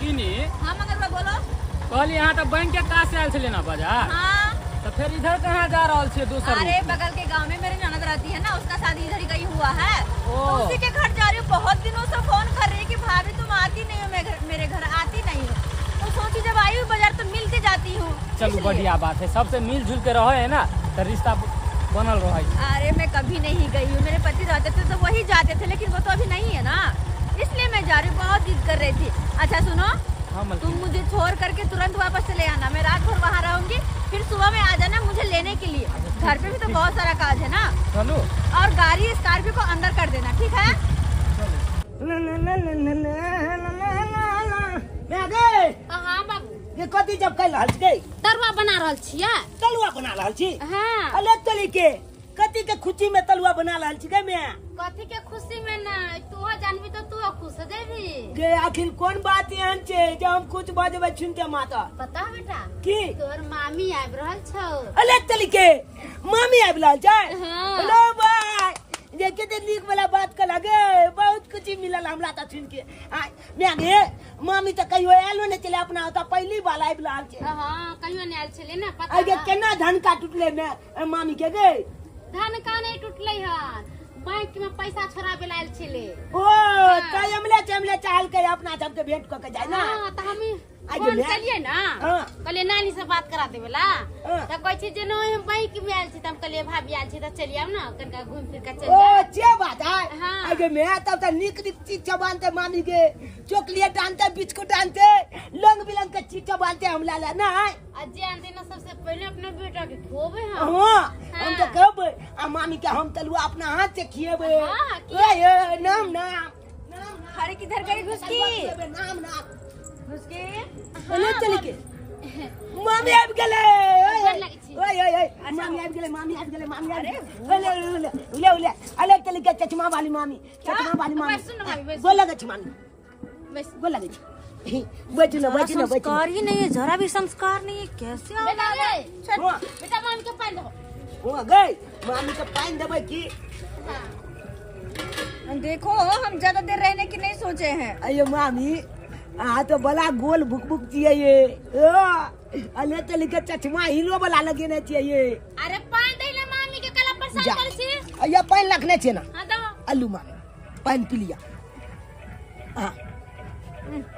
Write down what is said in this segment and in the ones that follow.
मलकिनी। हाँ मंगलवा बोलो। कहली यहाँ तो बैंक के काज से आयल छलियै ना बाजार। हाँ। तो फिर इधर कहाँ जा रहल छियै दोसर? अरे बगल के गांव में मेरी ननद रहती है ना, उसका शादी इधर ही कहीं हुआ है। ओ। तो उसी के घर जा रही हूँ। बहुत दिनों से फोन कर रही है कि भाभी तुम आती नहीं हो, मेरे घर आती नहीं हो। तो सोची जब आई हूँ बाजार तो मिल के जाती हूँ। चलू इसलिए। बढ़िया बात है, सबसे मिल जुल के रहे है ना तो रिश्ता बनल रहे। अरे मैं कभी नहीं गई हूँ, मेरे पति रहते थे तो वही जाते थे, लेकिन वो तो अभी नहीं है ना, इसलिए मैं जा रही हूँ। बहुत जिद कर रही थी। अच्छा सुनो, हाँ मलकिनी। तुम मुझे छोड़ करके तुरंत वापस चले आना, मैं रात भर वहाँ रहूंगी, फिर सुबह में आ जाना मुझे लेने के लिए। घर पे भी तो बहुत सारा काज है ना। चलो। और गाड़ी स्कॉर्पियो को अंदर कर देना, ठीक है? हाँ बाबू। ये कथी जब कल रहल छी? तरुआ बना रहल छियै। तलुआ बना रहल छी? हाँ। अले तली के कथी के खुशी में तलुआ बना रहल छी गे? मैं कथी के खुशी में ना, तू जानबी तो तू खुश हो जेबी। गे आखिर कौन बात एहन छै जे हम कुछ बजबै सुन के माता? पता है बेटा की? तोहर मामी आबि रहल छौ। अले तली के मामी आबि रहल छै? हाँ। लो भाई, जे कते नीक वाला बात कह लगे, बहुत खुशी मिलल हमरा त सुन के। आ मैं गे मामी त कहियो आयलो नै छलै अपना ओतऽ, पहली बार आबि रहल छै। हाँ कहियो नै आयल छलै ना, पता आगे है? केना धन का टूटले मैं मामी के गे? धन का नहीं टूटले हन, बैंक में पैसा छोड़ाबे ला आयल छलै। ओ त अमले चमले चाहल के अपना सबके भेंट क के जाय ना। हाँ त हम आगे फोन मैं- कलिए ना, हाँ। कहलिए नानी से बात करा देबे ला। हाँ। त कहै छै जे नहीं हम बैंक में आयल छी, त हम कहलिए भाभी आयल छी त चलि आउ ना, कनिका घूमि फिर के चलि ओ जाउ। जे बात है। हाँ। आगे मैं तब त नीक नीक चीज सब आनते मामी के, चॉकलेट आनते, बिस्कुट आनते, रंग बिरंग के चीज सब आनते हमरा ला ना। आ जे आनते ना सबसे पहले अपना बेटा के खोबे हम। हाँ, हम तो हाँ। कहबै आ मामी के हम तलुआ अपना हाथ से खिएबै। हाँ, ओए, ओए, नाम नाम नाम। अरे किधर गई घुसकी? खिएबै, नाम नाम घुसकी अले चली के मामी आबि गेलै। गोर लागै छी। ओए ओए ओए, मामी आबि गेलै, मामी आबि गेलै, मामी आबि गेलै। ओले ओले ओले ओले, अले चली के चश्मा वाली मामी, चश्मा वाली मामी। बैसू ना मामी, बैसू। गोर लागै छी मामी। बैस। गोर लागै छी। बैठू ना, बैठू ना, बैठू ना। संस्कार ही नहीं है, जरा भी संस्कार नहीं है, कैसे आओ? बेटा रे, हाँ। बेटा मामी के पानि दहो। हो गई मामी के पानि देबै की? देखो हम ज्यादा देर रहने की नहीं सोचे हैं। अयो मामी, अहाँ तो बड़ा गोल भुक भुक छियै ये। अले चली के चश्मा हीरो वाला लगेने छियै ये। अरे पानि दै ले मामी के, कला परेशान जा। करै छी। अयो पानि रखने छियै ना? हाँ दहो। अल्लू मामी पानि पी लिया। हाँ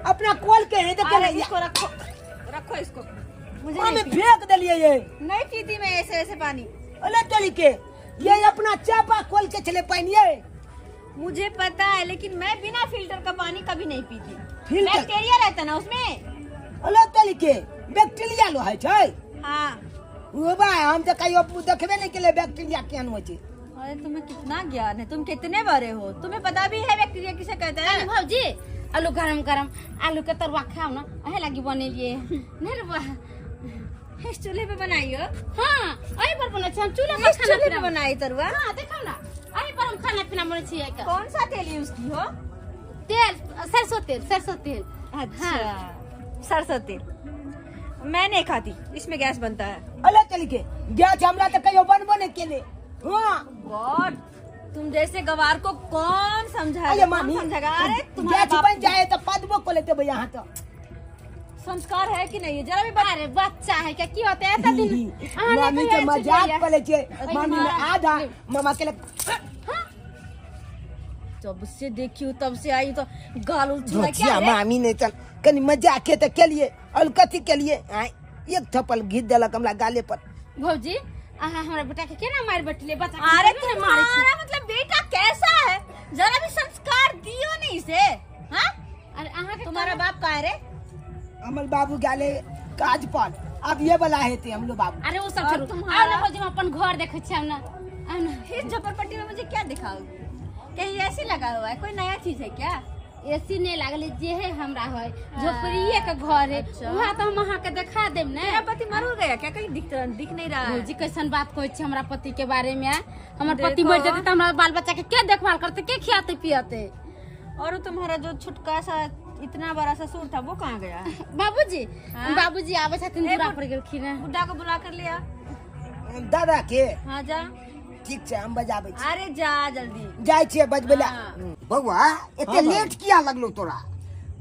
अपना कोल के है तो अरे के इसको रखो, रखो इसको। मुझे मामी नहीं पीना। फेंक देलिए ये। नहीं पीती मैं ऐसे ऐसे पानी। अले चली के ये अपना चापा कोल के चले पानी ये। मुझे पता है, लेकिन मैं बिना फिल्टर का पानी कभी नहीं पीती। फिल्टर? बैक्टीरिया रहता ना उसमें। अले चली के बैक्टीरिया लो है छै। हाँ। ओ बा हम तो कहियो देखबे नहीं केले बैक्टीरिया केहन होइ छै। अरे तुम्हें कितना ज्ञान है, तुम कितने बड़े हो, तुम्हें पता भी है बैक्टीरिया किसे कहते हैं? भौजी आलू गरम गरम आलू के तरुआ खाओ ना, अहे लागी बनेलिए नहीं रे बा। इस चूल्हे पे बनाई हो? हाँ अही पर बनै छै, हम चूल्हा पर इस खाना चूल्हे पे पीना बनाई तरुआ? हाँ देखो ना, अही पर हम खाना पीना बनै छियै। कौन सा तेल यूज की हो? तेल सरसों तेल, सरसों तेल। अच्छा सरसों तेल मैं नहीं खाती, इसमें गैस बनता है। अले चली के गैस हमरा तो कहियो बनबो नहीं केले। हाँ गॉड, तुम जैसे गवार को कौन समझाएगा? अरे कौन मामी समझाएगा? अरे तुम्हारा गैस बाप बन जाए तो पदबो को लेते भैया। यहाँ तो संस्कार है कि नहीं है जरा भी अरे बच्चा है क्या की होते है दिन? मामी के मजाक पर ले छे मामी ने आधा मामा के जब से देखी हूँ तब से आई तो गाल उछला क्या मामी ने चल कनी मजाक के त केलिए और कथी केलिए एक थप्पड़ घिच देलक हमरा गाले पर। भौजी अहाँ हमरा बेटा के केना मार बैठले बच्चा? अरे तुम्हारा मतलब बेटा कैसा है, जरा भी संस्कार दियो नहीं इसे। हां अरे अहाँ के तुम्हारा बाप कहाँ है रे? हमर बाबू गाले काज पर, अब ये वाला हेते हम लोग बाबू। अरे वो सब छोड़ू, आओ ना भौजी हम अपन घर देखै छी। हम ना आओ ना। इस झोपड़पट्टी में मुझे क्या दिखाओगी? कहीं ऐसी लगा हुआ है, कोई नया चीज है क्या? एसी नहीं लागल जे है हमरा है, झोपड़िए के घर है। वहाँ तो हम अहाँ के देखा देब ने। तेरा पति मर गया क्या? कहीं दिख नहीं रहा है। भौजी कैसन बात कहै छी हमरा पति के बारे में? हमर पति मर जेतै त हमरा बाल बच्चा के के देखभाल करते, के खियाते पियाते? और तुम्हारा जो छुटका सा इतना बड़ा ससुर था वो कहाँ गया? बाबूजी बाबूजी आबै छथिन, दूरा पर गेलखिन। बुड्ढा को बुला कर लिया दादा के। हाँ जा ठीक छै, हम बजाबै छी। अरे जा जल्दी जाइ छियै बजबै ला। बौआ एते लेट किया लगलो तोरा?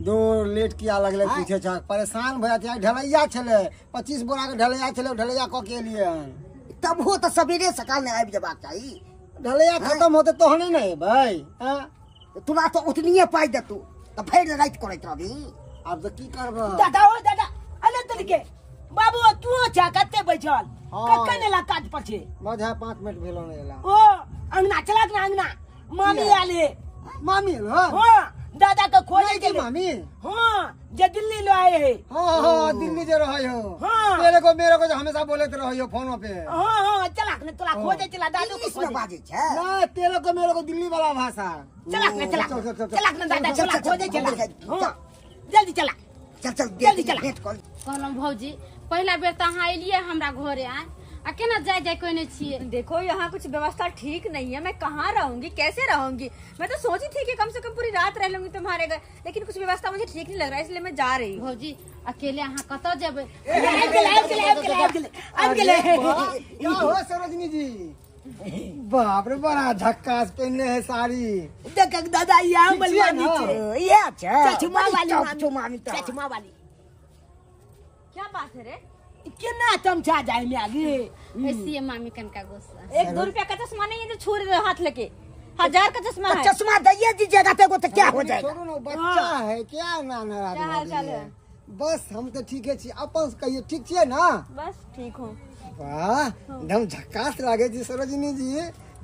दो लेट किया लगले पीछे छा परेशान भए जाय ढलैया छले 25 बोरा के ढलैया छले ढलैया क के लिए तब हो त सबेरे सकाल ने आबि जेबाक चाही ढलैया खत्म होते तहने ने भाई हां तोरा तो उतनिए पाइ देतू त फेर राति करैत रहबी अब त की करब दादा ओ दादा अले तलके बाबू तू छा कते बैठल कखन एला काज पर छे मजा 5 मिनट भेलो ने एला ओ अंगना चलक ना अंगना मामी आले मामी हां हां दादा के खोजे के मामी हां जे दिल्ली लो आए है हां हां दिल्ली जे रहै हो हां मेरे को हमेशा बोलत रहै हो फोन पे हां हां चलक ने तोरा खोजे चला दादू के खोजे बाजे छे ना तेरे को मेरे को दिल्ली वाला भाषा चलक ने चलक चलक ने दादा चला खोजे चला हां जल्दी चला चल चल जल्दी चला भेंट कर कहलम भौजी पहला बेर त अहाँ एलियै हमरा घरे आय आ केना जाय जाय कोने छिए। देखो यहाँ कुछ व्यवस्था ठीक नहीं है, मैं कहाँ रहूंगी कैसे रहूंगी। मैं तो सोची थी कि कम से कम पूरी रात रह लूंगी तुम्हारे घर, लेकिन कुछ व्यवस्था मुझे ठीक नहीं लग रहा है इसलिए मैं जा रही हूँ। भौजी अकेले अहाँ कतौ जेबै? क्या हो सरोजनी जी, बाप रे बड़ा झक्कास पहनने है साड़ी। देख दादा ये बलवानी छे, ये अच्छा चचमा वाली, चचमा वाली। क्या बात है रे, कितना चमचा जाए में आगे ऐसी है मामी कनका गुस्सा। 1-2 रुपया का चश्मा नहीं है जो छू रहे हाथ लेके, 1000 का चश्मा है। चश्मा दइए दीजिएगा तेरे को तो क्या हो जाएगा। छोड़ो ना बच्चा है क्या ना नाराज क्या हाल चाल है? बस हम तो ठीक है छी, अपन कहिए ठीक छिए ना? बस ठीक हूँ। वाह एकदम झक्कास लागे जी सरोजिनी जी,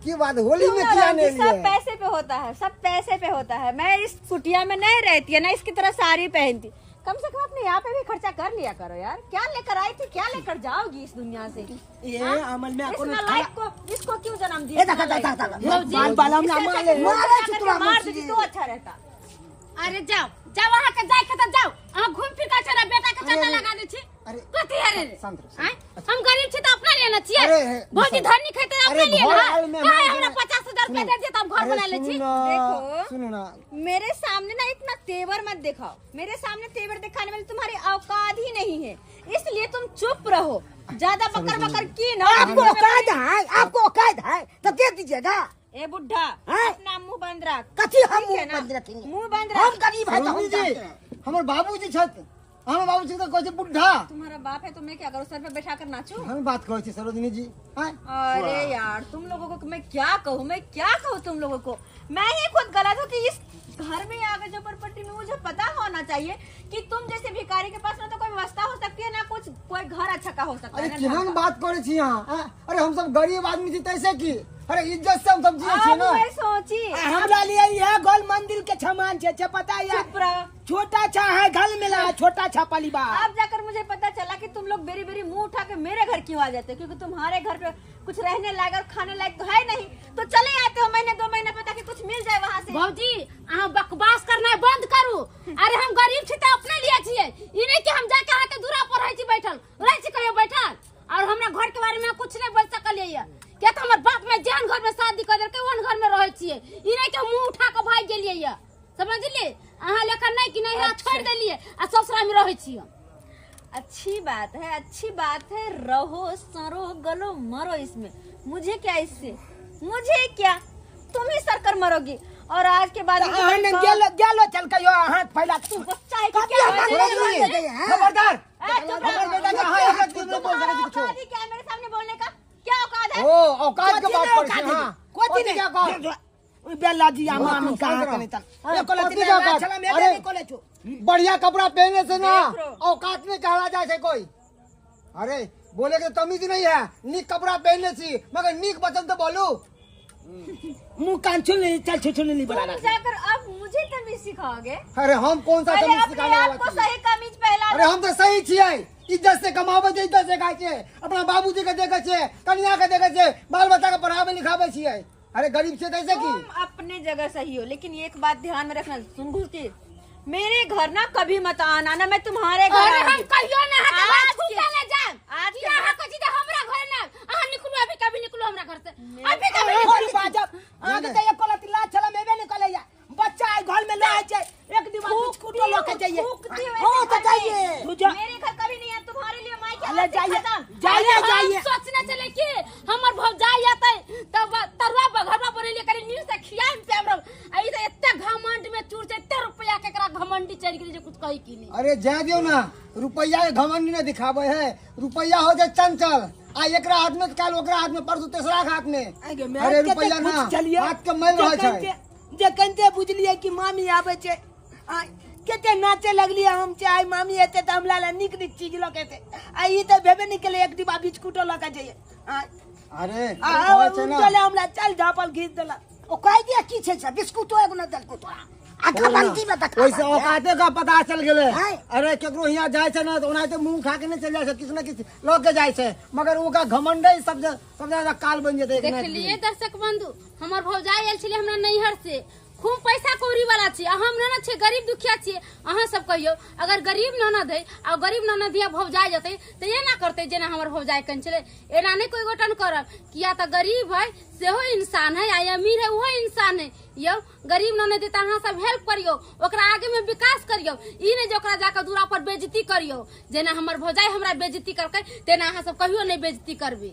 की बात होली में क्या नहीं सब पैसे पे होता है, सब पैसे पे होता है। मैं इस कुटिया में नहीं रहती है ना इसकी तरह साड़ी पहनती, कम से कम अपने यहाँ पे भी खर्चा कर लिया करो यार। क्या लेकर आई थी, क्या लेकर जाओगी इस दुनिया से? ये अमल में इस नालायक को इसको क्यों जन्म दिया? तो अच्छा रहता। अरे जाओ जाओ वहाँ के जाए के तो जाओ, अहाँ घूम फिर के चला बेटा के चटा लगा दे छी। कथी है रे? हम गरीब छी त अपना लेना छिए, भौजी धनी खेते अपने लिए ना। काहे हमरा 50,000 रुपया दे दिए त हम घर बना ले छी। देखो सुनो ना, मेरे सामने ना इतना तेवर मत दिखाओ, मेरे सामने तेवर दिखाने वाली तुम्हारी औकात ही नहीं है, इसलिए तुम चुप रहो। ज्यादा बकर बकर की ना। आपको औकात है, आपको औकात है तो दे दीजिएगा। ए बुढ़ा अपना मुंह बंद रख। कथी हम मुंह बंद रखेंगे? मुंह बंद रख। हम गरीब है तो हम जानते हैं। हमर बाबूजी छथ, हमर बाबूजी तो कहै छै बुढ़ा। तुम्हारा बाप है तो मैं क्या करूं, सर पे बैठा कर नाचूं? हम बात कहै छी सरोजिनी जी। अरे यार तुम लोगों को मैं क्या कहूँ, मैं क्या कहूँ तुम लोगों को। मैं ही खुद गलत हूँ कि इस घर में आकर झोपड़पट्टी में मुझे पता होना चाहिए कि तुम जैसे भिखारी के पास ना तो कोई व्यवस्था हो सकती है ना कुछ, कोई घर अच्छा का हो सकता है। अरे केहन बात करे छी अहाँ? अरे हम सब गरीब आदमी छी तैसे की, अरे इज्जत से हम सब जिए छी ना। मैं सोची हमरा लिए यह गोल मंदिर के छमान छे, छे पता है? चुप रहो। छोटा छा है घर मिला है, छोटा छा परिवार। अब जाकर मुझे पता चला कि तुम लोग बेरी बेरी मुंह उठा के मेरे घर क्यों आ जाते हो, क्योंकि तुम्हारे घर पे कुछ रहने लायक और खाने लायक तो है नहीं, तो चले आते हो महीने 2 महीने पे ताकि कुछ मिल जाए वहाँ से। भौजी अहाँ बकवास करना बंद करू। अरे हम गरीब छी त अपने लिए छिए, ई नहीं कि हम जाके अहाँ के दूरा पर रहै छी बैठल, रहै छी कहियो बैठल और हमरा घर के बारे में कुछ नहीं बोल सकलिए। क्या तो हमर बाप में जेहन घर में शादी कर देलकै ओहन घर में रहै छिए, ई नहीं कि मुंह उठा के भागि गेलिए ये, समझलिए? अहाँ लेकर नहीं कि नहीं छोड़ देलिए आ ससुरा में रहै छिए। अच्छी बात है, अच्छी बात है, रहो सरो गलो मरो इसमें, मुझे क्या इससे, मुझे क्या, तुम ही सर कर मरोगी। और आज के बाद गेलो चल कहियो हाथ फैला तू बच्चा है कि क्या? खबरदार क्या मेरे सामने बोलने का क्या औकात है? ओ औकात के बात कर छी। हां कोथी नहीं बेला जी मामी कहां कने तन अरे बढ़िया कपड़ा पहने से ना औकात में कहला जाए छै कोई। अरे बोले के तमीज नहीं है, नीक कपड़ा पहनले छी मगर नीक वचन तो बोलू। मुंह कान छुन ले चल छुन नहीं बना जाकर अब मुझे तमीज सिखाओगे? अरे हम कौन सा तमीज सिखाने वाला? आपको सही कमीज पहला। अरे हम तो सही छियै, इज्जत से कमाबै छियै, इज्जत से खाइ छियै, अपना बाबूजी के देखै छियै, कनिया के देखै छियै, बाल बच्चा के पढ़ाबै लिखाबै छियै। अरे गरीब छियै तैसे की? तुम अपने जगह सही हो, लेकिन एक बात ध्यान में रखना सुन के, मेरे घर ना कभी मत आना ना मैं तुम्हारे घर। अरे हम कहियो ना ले जाएब। आज अहाँ कहै छी त हमरा घर ना अहाँ निकलू, अभी कभी निकलू हमरा घर से, अभी कभी निकलू। बाजब अहाँ के त एको लती लाज छला मेबे नहीं कलैया, बच्चा आई घर में ले आइ छै, एक दीवार बिस्कुटो ल के जाइए। हां त जाइए, मेरे घर कभी नहीं है तुम्हारे लिए माई के ले जाइए जाइए जाइए। सोचना चले कि हमर भौजाई आतै तब तरुआ बघरवा बनेलिए करी नीर से खियाम पियाम रह, आ ई त एते घमंड में चूर छै, एते रुपया के एकरा घमंडी चढ़ गेल। जाय दियौ ना, रुपैया के घमंड नहीं दिखावे है। रुपैया हो जाए चंचल, आ एकरा हाथ में काल ओकरा हाथ में, परसों तेसरा के हाथ में। अरे रुपैया ना हाथ के मैल रहै छै। जखन बुझलियै कि मामी आबै छै, आ कते नाचे लगलियै हम छै, आइ मामी एतै तऽ हमरा लए नीक नीक चीज लऽ के एतै। आ ई तऽ भेबे नहि केलै, एक डिब्बा बिस्कुटो लऽ के जइयै। अरे आ चले हमरा चल झापल घीच देलक। ओ कहि दिया की छै से बिस्कुटो एगो नहि देलको तोरा। आ घमंडी में देखा ओइसे औकाते का पता चल गेलै। अरे केकरो हियाँ जाइ छै ना तऽ ओनाहिते मुँह खा के नहि चलि जाइ छै, किछु ने किछु लऽ के जाइ छै, मगर ओकरा घमंडे सब सब ज्यादा काल बनि जेतै। देखलिए दर्शक बंधु, हमर भौजाई आयल छलै हमरा नैहर से, खूब पैसा कौड़ी वाला छी, आ हम ननद छियै, गरीब दुखिया छियै। अहाँ सब कहियौ, अगर गरीब ननद है आ गरीब ननद हिया भौजाई जेतै तऽ एना करतै जेना हमर भौजाई कन छलै? एना नहि कोई गोटन करब, किया तऽ गरीब है सेहो इंसान है, आ अमीर है ओहो इंसान है। यौ गरीब ननद है तऽ अहाँ सब हेल्प करियौ, ओकरा आगे में विकास करियौ, ई नहि जे ओकरा जाके दूरा पर बेइज्जती करियौ। जेना हमर भौजाई हमरा बेइज्जती करकै तेना अहाँ सब कहियो नहि बेइज्जती करबै।